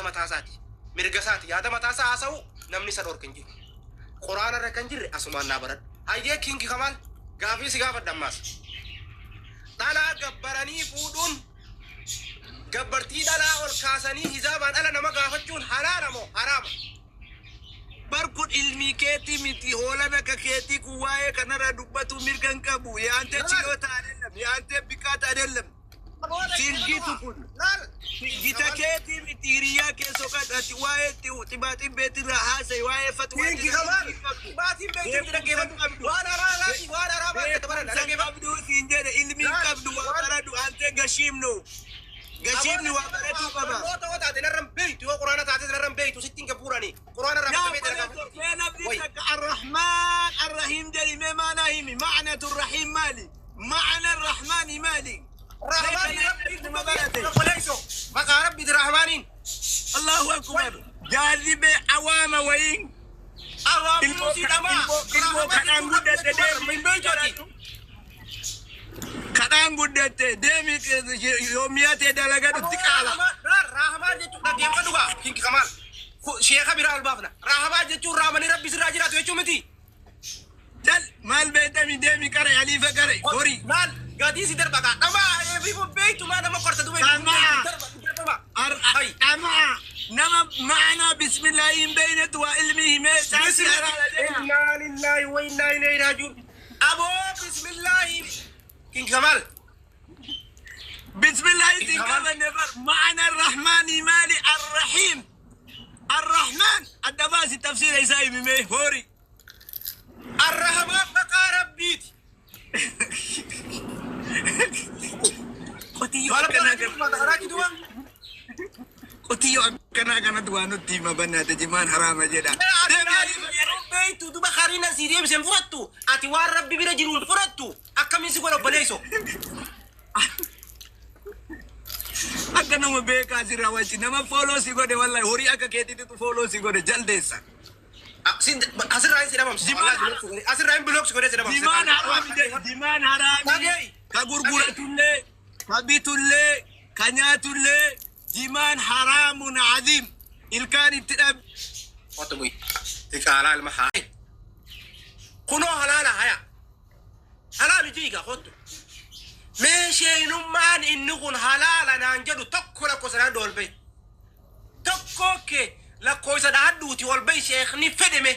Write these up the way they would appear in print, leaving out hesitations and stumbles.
Yaada mataa isaati. Mirga isaati. Yaada mataa isaa haasa'u namni isa dhorka hin jiru. Quraana irra kan jirre asumaan naa baradhu. Hayyee Kingi Kamaal, gaafii si gaafadha ammaas. Dhalaa gabbaranii fuudhuun, gabbartii dhalaa ol kaasanii hizaabaan ala nama gaafachuun halaala moo haraama? Bar kun ilmii keetii miti, hoolan akka keetii kun waa'ee kanarra dubbatu mirga hin qabu. Yaante chiloota adellam, yaante biqaata adellam. Singitu kun gita keetii miti, hiriyaa kee soqadhu. Ati waa'ee xibaaxin beetirraa haasa'i, waa'ee fatwaa. Kingi Kamaal, baatiin beektuu dhaggeeffadhu. Waan haraamaati, waan haraamaa akka baran dhaggeeffadhu. Qabdu siin jedhe, ilmii qabdu, waa baradhu. Ante gashiimnu gashiimni waa baratuu qaba. Barnoota yoo taate narran beektu, yoo quraana taate narran beektu, sittiin gabbuurani. Quraana irraa يا bitamee dalagaa. يا نبي الرحمن الرحيم جري ما ناهمي معنى الرحيم مالي معنى الرحمن مالي. Rahmaaniin rabbii obboleessoo maqaa rabbiiti rahmaaniin. الله اكبر جاذبة عوام وين Awaamuu si dhamaa. Ilmoo kadhaan guddate deemi. Hin beektooti. Kadhaan guddate deemi, yoomiyaa ta'e dalagaa dhutti qaala. Rahmaan jechuun dhaggeeffadhu gaa Kinki Kamaal. Sheeka biraa ol baafna. Rahmaan jechuun raamanii rabbi sirraa jiraatu jechuu miti. Jal maal beektami, deemi qare aliifa qare horii. Maal gatii si darba gaa dhamaa eebifu beektu maa nama qorta duba. Dhamaa. Darba. Hay. Dhamaa nama ma'anaa bismillaahi hin beeynetu waa ilmi himee saansi haraara jedha. Innaa lillahi wa innaa ilayhi raaji'uun. Aboo bismillaahi. Kinki Kamaal. Bismillaahi sin qabanne bar ma'ana arrahmaani maali arrahiim arrahmaan adda baasi tafsiira isaa himimee horii. Arrahmaan maqaa rabbiiti. Qotiyyoo Maal akkanaa abbaa kana karaa duba. Qotiyyoo akkanaa kanatu waa nutti hima bannaate jimaan haraama jedha. Deemi aliifa qare. Beektu duba kariina sii deebisen fudhattu. Ati waan rabbi bira jiruun fudhattu. Akkamiin si godha obboleesso? Akka nama beekaa sirraa wajji nama fooloo si godhe, wallahi horii akka keetiitu fooloo si godhe jaldeessa. Asirraa hin si dhabamsiisa. Asirraa hin block si godhee si dhabamsiisa. Jimaan haraami jedhe, jimaan haraami. Dhaga'i. Ka gurguratullee, ka bitullee, ka nyaatullee, jimaan haraamun aziim. Ilkaan itti dhab. Otu bu'i. Xiqaalaa ilma haa. Kunoo halaala haya. Halaali jiiga kottu. Meesheenummaan inni kun halaala naan jedhu tokko lakkoofsa dhaadhu ol bahi. Tokko kee lakkoofsa dhaadhuuti ol bahi sheekni fedheme.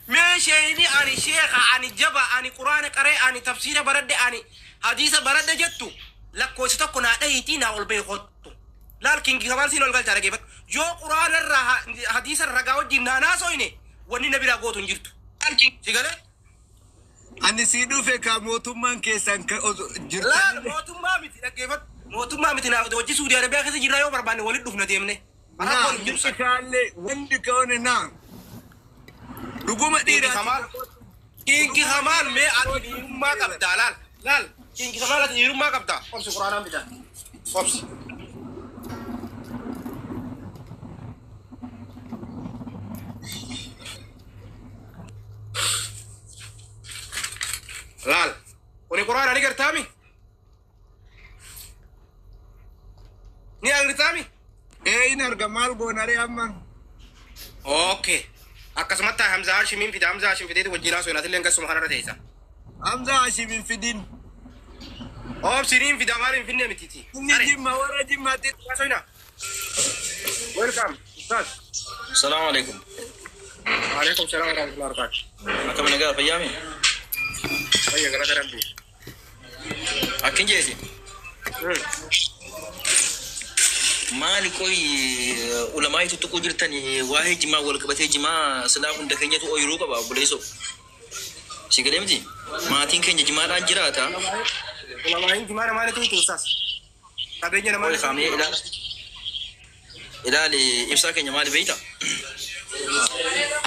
Meesheeni ani sheeka, ani jaba, ani quraana qaree, ani tafsiira baradhe, ani hadiisa baradhe jettu lakkoofsa tokko naa dhahiitii naa ol bahi kottu. Laal Kingi Kamaal, siin ol galchaa dhaggeeffadhu. Yoo quraana irraa hadiisa ragaa wajjin naa naasoyne wanni na biraa gootu hin jirtu. Si galee? Ani sii dhufe ka mootummaan keessan ka Laal jirtan. Mootummaa miti, dhaggeeffadhu. Mootummaa miti, naa hojii Suudii Arabiyaa keessa jirra, yoo barbaanne walitti dhufna deemne. Naa Rakkoon hin jiru sana. kaalle wandi kaone naa. Dhuguma Kingi dhiiraati. Kamaal. Kingi Kamaal, mee ati dhiirummaa qabdaa laal. Laal Kingi Kamaal, ati dhiirummaa qabdaa. Obsi, quraanaan bitaa. Obsi. Laal. Kuni quraana ni gartaami? Ni agartaami? Ee, in arga, maal goonaree amma? Okay. Akkasumatti Hamza Hashimiin fida. Hamza Hashim fideeti wajjin haasoo ilaatillee gasuma kanarra teessa. Hamza Hashim hin fidin. Obsiniin fida, maal hin finne mitiiti. Inni jimma warra jimmaatti. Haasoo. Welcome. Ustaz. Salaamu alaikum. Alaikum salaam wa rahmatullahi wa barakatuh. Akkam, nagaa fayyaami? Fayya, galata rabbi. Akkin jeesi. Maali qoy, ulamaa tuttuquu jirtan, waa'ee jimaa wal qabatee, jimaa silaa hunda keenyatu ooyiruu qaba obboleessoo. Si galee miti? Maatiin keenya jimaadhaan jiraata. Ulamaayin jimaa namaa ni tuutu, ustaz. Qabeenya namaa Qoy ni kaamee ilaala. Ilaali, ibsaa keenya maali beeyta?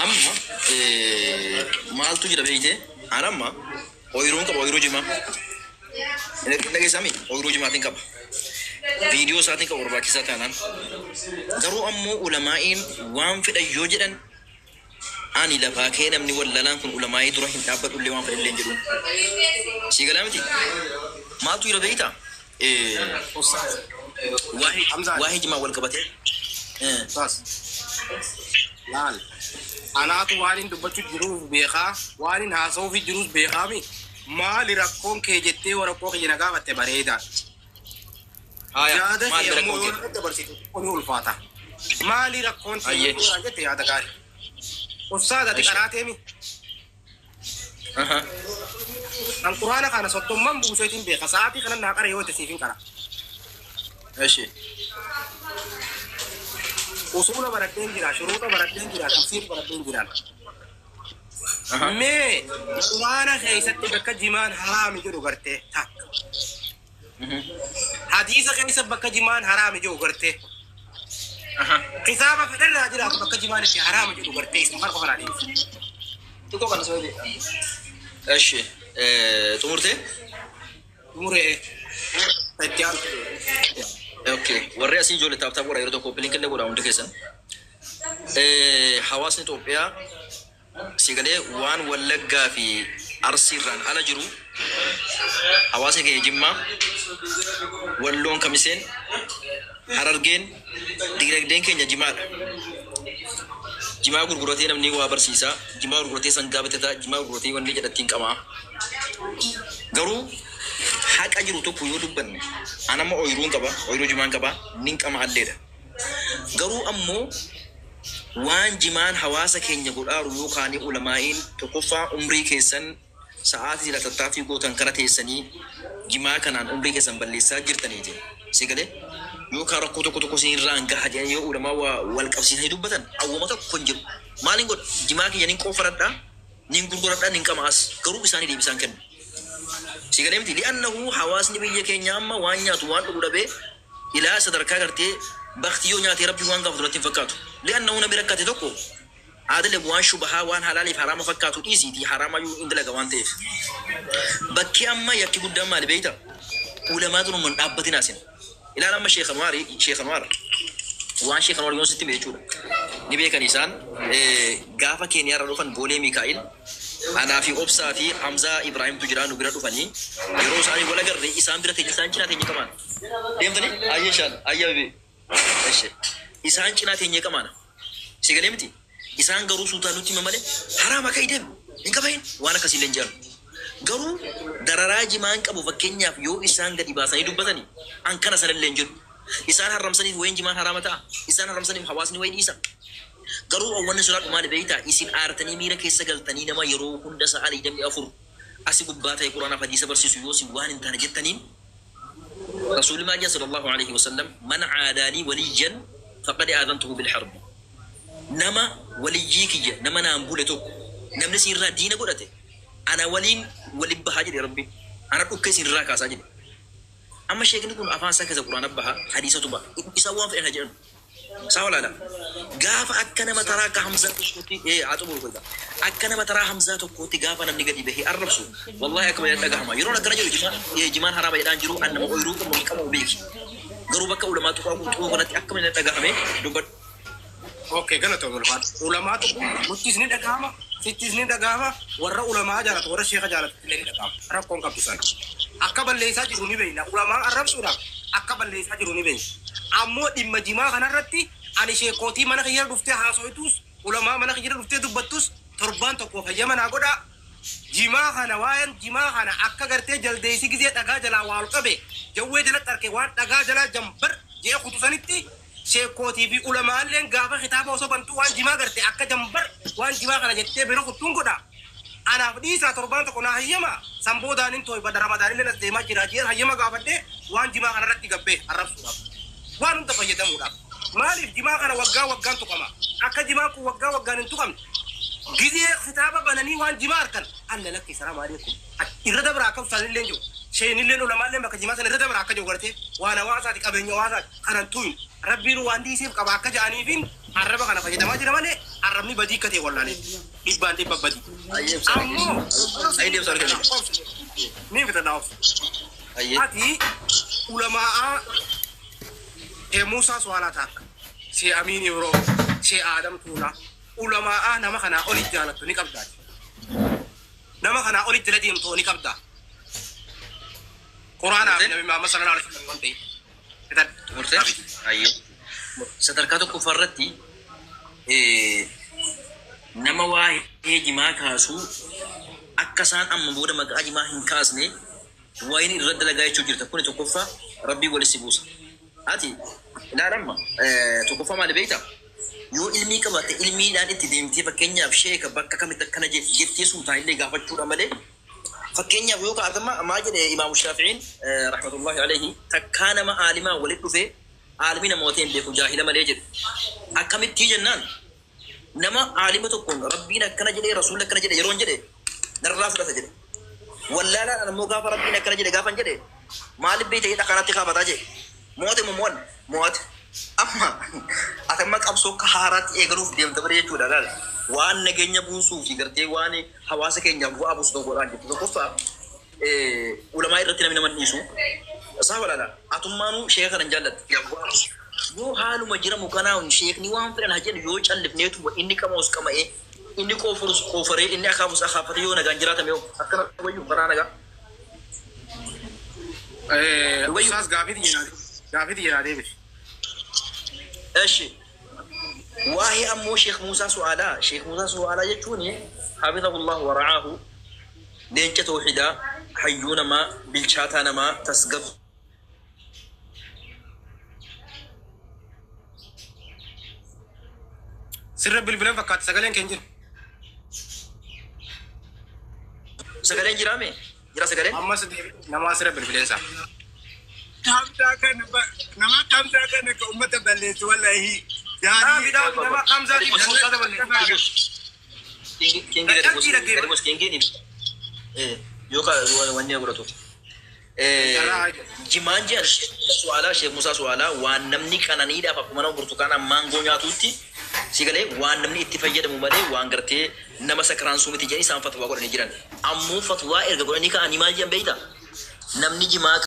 Amma maaltu jira beeyte? An amma ooyiruun qaba, ooyiruu jimaa. Inni dhageessami, ooyiruu jimaatiin qaba. Viidiyoo isaatiin qaba barbaachisaa taanaan. Garuu ammoo ulamaa'iin waan fedhan yoo jedhan, ani lafaa kee namni wallalaan kun ulamaa'ii dura hin dhaabbadhu illee waan fedhan illee hin jedhuun. Sii galaa miti? Maaltu jira beeyta? Hamza. Waa'ee jimaa wal qabatee. Ustaas. Laal. Anaatu waan hin dubbachuu jiruuf beekaa, waan hin haasa'uuf jirus beekaami. Maali rakkoon kee jettee yoo rakkoo kiyya na gaafatte bareedaa. Haya, Yaada maali kee ammoo rakkoon yoo kee? natti dabarsitu ni ulfaata. Maali rakkoon kee Ayyee. yoo jette yaada gaarii. Ustaaz, ati Eshi. karaa teemi. Aha. An quraana kana 30n buuseetiin beeka. Sa'aatii kana naa qara yoo ta'e siif hin qara. Eshi. Usuula baradheen jira, shuruuxa baradheen jira, tafsiir baradheen jira. Aha. Mee quraana keessatti bakka jimaan haraami jedhu gartee takka. Hadiisa keessa bakka jimaan haraami jedhu gartee. Aha. Kitaaba fedharraa jiraatu bakka jimaan itti haraami jedhu gartee isin farqa kanaa deemsa. Xiqqoo kana sababi. Eshi. Xumurtee? Muree itti aantu. Okay. Warri asii ijoollee tap tap godha, yeroo tokko link illee godha hundi keessan. Hawaasni Itoophiyaa sigalee waan Wallaggaa fi Arsiirraan ala jiru, hawaasni keenya Jimmaa, Walloon, Kamiseen, Harargeen, dinagdeen keenya jimaadha. Jimaa gurguratee namni waa barsiisaa, jimaa gurguratee sangaa bitataa, jimaa gurguratee wanni jedhattiin qamaa. Garuu haqa jiru tokko yoo dubbanne, anama ooyiruun qaba, ooyiruu jimaan qaba, nin qama alleedha. Garuu ammoo waan jimaan hawaasa keenya godhaaru yookaan ulamaa'iin tokkoffaa umrii keessan sa'aatii jira tattaaffii gootan kana teessanii jimaa kanaan umrii keessan balleessaa jirtaniiti. Si galee, yookaan rakkoo tokko tokko isin irraan gaha jedhanii yoo ulamaa waa wal qabsiisanii dubbatan awwama tokko hin jiru. Maaliin godha? Jimaa kiyya nin qoofaradhaa, nin gurguradhaa, nin qamaas, garuu isaanii deebisaan kennu. Si galee miti? Li'annahu hawaasni biyya keenya amma waan nyaatu waan dhugu dhabee ilaa sadarkaa gartee bakti yoo nyaatee rabbi waan gaafatu natti hin fakkaatu. Li'annahu namni rakkate tokko aadalee waan shubahaa waan halaaliif haraama fakkaatu dhiisiitii haraamayyuu hin dalaga waan ta'eef. Bakki amma yakki guddaan maali beektaa? Ulamaatu numan dhaabbatin asin. Ilaala amma Sheekh Anwaari, Sheekh Anwaar, waan Sheekh Anwaar yoo sitti hime jechuudha. Ni beekan isaan gaafa Keeniyaarra dhufan Boolee Mikaa'il anaa fi Obsaa fi Hamzaa Ibraahimtu jira, nu bira dhufanii yeroo isaanii wal agarre isaan bira teenya, isaan cinaa teenya qamaan. Deemtanii? Ayyee inshallah. Ayyee bibi. Eshi. Isaan cinaa teenyee qamaana. Si galee miti? Isaan garuu suutaan nutti hima malee haraama akka ideem hin qabahin waan akkasii illee hin jedhan. Garuu dararaa jimaan qabu fakkeenyaaf yoo isaan gadi baasanii dubbatanii an kana sanallee hin jedhu. Isaan haramsaniif wayin jimaan haraama ta'a. Isaan haramsaniif hawaasni wayi dhiisa. Garuu wanni sodaadhu maali beektaa? Isin aartanii miira keessa galtanii nama yeroo hunda sa'a 24 asi gubbaa ta'e quraanaaf hadiisa barsiisu yoo isin waan hin taane jettaniin, Rasuulli maal jedhan sallallahu alaihi wasallam? "Man caadaanii waliyyan faqad aadantuhu bilharbi." Nama waliyyii kiyya, nama naan bule tokko namni isin irraa diina godhate ana waliin walin bahaa jedhe Rabbi. Ana dhukkee isin irraa kaasaa jedhe. Amma sheekni kun afaan isaa keessa quraana baha, hadiisatu baha. Isaan waan fedhan haa jedhan. Isaa walaala. Gaafa akka nama taraa akka Hamzaa tokkootti haa xumuru godha. Akka nama taraa Hamzaa tokkootti gaafa namni gadi bahee arrabsu, wallahi akka malee dhagahama. Yeroon akkana jedhu jimaan jimaan haraama jedhaan jiru, an nama ooyiruu qabu hin qabu beeki. Garuu bakka ulamaa tuqaa tuquu kanatti akka malee dhagahame dubbadhu. Okay, galatoom, ulfaadha. Ulamaa tuquu nuttis ni dhagahama, sittis ni dhagahama, warra ulamaa jaalatu, warra sheeka jaalatu illee ni dhagahama. Rakkoon qabdu sana. Akka balleessaa jiru ni beekna. Ulamaa arrabsuudhaaf akka balleessaa jiru ni beekna. Ammoo dhimma jimaa kanarratti ani sheekootii mana kiyya dhuftee haasoitus, ulamaa mana kiyya dhuftee dubbattus, torbaan tokko fayyama naa godhaa. Jimaa kana, waa'een jimaa kana akka gartee jaldeessi gizee dhagaa jalaa waa ol qabe jawwee jalatti arke waan dhagaa jalaa jambar jee kutu sanitti, sheekootii fi ulamaalleen gaafa kitaaba osoo bantuu waan jimaa garte akka jambar waan jimaa kana jettee bira kuttuun godha. Anaaf dhiisaa, torbaan tokko naa hayyama, san boodaan hin tooybadha. Ramadaanillee nas deemaa jira jeen hayyama gaafadhee waan jimaa kana irratti gabbee arrabsuudhaaf waan hunda fayyadamuudhaaf. Maaliif jimaa kana waggaa waggaan tuqama? Akka jimaan kun waggaa waggaan hin tuqamne, gizee kitaaba bananii waan jimaa harkan alla lakki salaamu alaikum irra dabra akka ustaazillee jiru, sheenilleen ulamaalleen bakka jimaa sana irra dabra akka jiru gartee waan hawaasaati, qabeenya hawaasaati kanan tuyin rabbiin waan dhiiseef qaba akka jedhaniifin arraba kana fayyadamaa jira malee arrabni badii akka ta'e wallaalee dhibbaan dhibba badii. Ayyee ibsaa. Ammoo Ayyee ibsaa kenna. ni fitadha obsa. Ayyee. Ati ulamaa'aa shee Muusaa Suwaalaa taakka, shee Amiin Ibroo, shee Aadam Tuulaa, ulamaa'aa nama kanaa oli jaalattu ni qabdaati. Nama kanaa oli jala deemtu ni qabdaa. Quraanaa fi Nabi Muhammad sallallahu alaihi wasallam waan ta'eef. Xumurtee? Ayyee. Sadarkaa tokkoffaa irratti nama waa'ee jimaa kaasuu akka isaan amma booda maqaa jimaa hin kaasne waa'een irra dalagaa jechuu jirta. Kuni tokkoffaa Rabbii walitti si buusa. Ati ilaali amma tokkoffaa maali beektaa? Yoo ilmii qabaatte ilmiidhaan itti deemtee fakkeenyaaf sheeka bakka kamitti akkana jettee suutaan illee gaafachuudha malee. Fakkeenyaaf yoo kaa'atan maal jedhe Imaamu Shaafi'iin rahmatullahi alayhi, takkaa nama aalimaa walitti dhufe aalimii nama watee hin beeku jaahila malee jedhe. Akkamittii jennaan nama aalima tokkoon Rabbiin akkana jedhee Rasuulli akkana jedhe yeroon jedhe narraa fudhata jedhe. Wallaalaadhaan ammoo gaafa Rabbiin akkana jedhe gaafan jedhe maaliif beekta jedha kanatti kaafataa jedhe. Mo'ate moo mo'anne? Mo'ate. Amma ati amma qabsoo akka haaraatti eegaluuf deemta malee jechuudha laal. Waan nageenya buusuu fi gartee waan hawaasa keenyaaf bu'aa buusu tokko godhaan jirtu. Tokkoffaa ulamaa irratti namni nama hin dhiisu. Isaa walaala atummaanuu sheeka kana hin jaallatte. Yoo haaluma jiramu kanaan sheekni waan fedhan haa jedhu yoo callifneetuma inni qama'us qama'ee inni qoofurus qoofaree inni akaafus akaafate yoo nagaan jiraatame hoo akkana wayyu karaa nagaa. Wayyu. Ustaaz, gaafii tiyya naa deebisi. Eshi. Waa'ee ammoo Sheekh Muusaa Su'aalaa, Sheekh Muusaa Su'aalaa jechuun hafidhahullahu wa ra'aahu, leenca tawhidaa, hayyuu namaa, bilchaataa namaa, tasgab. Sirra bilbilan fakkaata, sagaleen kee hin jiru. Sagaleen jiraame? Jira sagaleen? Ammas namaa sirra bilbileensa. Kamsaa kana nama kamsaa kana ka ummata balleessu wallahi. Dhaabi, dhaabi, nama kamsaatii fi Muusaa daballee. Kingi gadi buus, gadi buus kingiin yoo ka wanni godhatu. Jimaan jedhan su'aalaa Sheekh Musaa Su'aalaa waan namni qananiidhaaf akkuma nama burtukaanaa maangoo nyaatuutti si galee waan namni itti fayyadamu malee waan gartee nama sakraansuu miti jedhanii isaan fatwaa godhanii jiran. Ammoo fatwaa erga godhanii ka'anii maal jedhan beektaa? Namni jimaa